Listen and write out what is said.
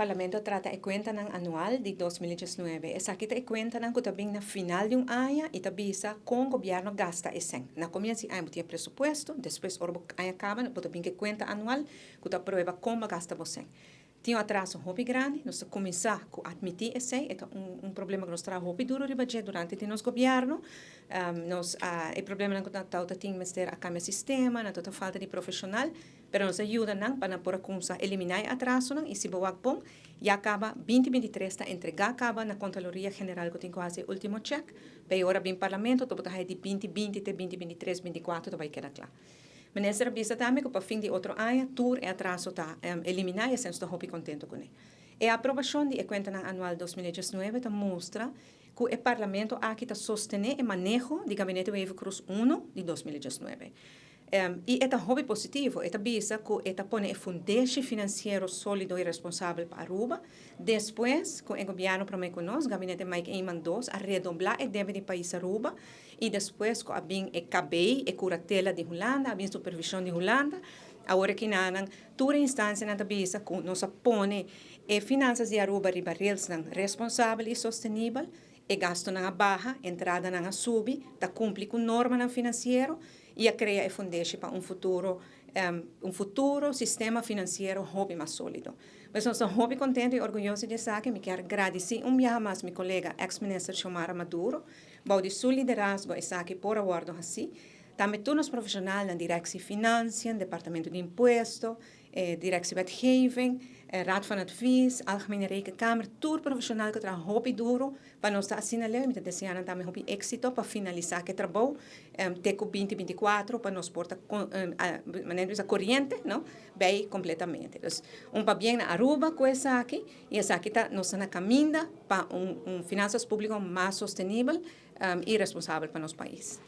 Parlamento a trata e cuentanan anual di 2019. Esaki ta e cuentanan cu ta bin na final di un aña y ta bisa con gobierno a gasta e cen. Na comienso di aña bo tin e presupuesto, despues ora bo aña caba bo ta bin cu e cuenta anual cu ta prueba con bo a gasta bo cen. Tin un atraso hopi grandi, nos ta cuminsa cu admiti esey, e ta un problema cu nos traha hopi duro riba dje durante di nos gobierno. Nos a e problemanan cu ta tin mester a cambia sistema, nan ta falta di profesional. Pero nos a yuda nan pa nan por a kumsa eliminá e atrasonan i si bo wak bon, ya kaba 2023 ta entregá kaba na Kontraloria General ku tin ku hasi e último chèk, pa e ora bin Parlamento ta bo ta haya di 2020 te 2023, 24 ta bai keda kla. Minister a bisa tambe ku pa fin di otro aña tur e atraso ta eliminá i esei nos ta hopi kontentu kuné. E aprobashon di e kuentanan anual 2019 ta mustra ku e Parlamento aki ta sostené e maneho di Gabinete Wever-Croes uno di 2019. I e ta hopi positivo. E ta bisa ku e ta pone e fundeshi finansiero sólido i responsabel pa Aruba. Despues ku e gobièrnu promé ku nos, Gabinete Mike Eman dos, a redoblá e debe di pais Aruba i despues ku a bin e KB, e kuratela di Hulanda, a bin supervishon di Hulanda, awor aki nan tur e instansianan ta bisa ku nos a pone e finansas di Aruba riba railsnan responsabel i sostenibel. E gastunan a baha, entradanan a subi, ta kumpli ku normanan finansiero i a krea e fundeshi pa un futuro un futuro sistema finansiero hopi mas sólido. Pues nos ta hopi kontentu i orguyoso di esaki. Mi kier gradisí un biaha mas mi kolega eks minister Xiomara Maduro. Bou di su liderazgo esaki por a wòrdu hasí. Tambe tur nos profeshonalnan, Directie Financiën, Departamento di Impuesto, Directie Wetgeving, Raad van Advies, Algemene Rekenkamer, tur profesional cu traha hopi duro pa nos ta asina leu y mi ta desea nan tambe hopi exito pa finalisa ke trabou te cu 2024 pa nos por ta manera di bisa coriente no bay completamente. Dus un pabien na Aruba cu esaki y esaki ta nos ta na caminda pa un finanzas publico mas sostenibel y responsabel pa nos pais.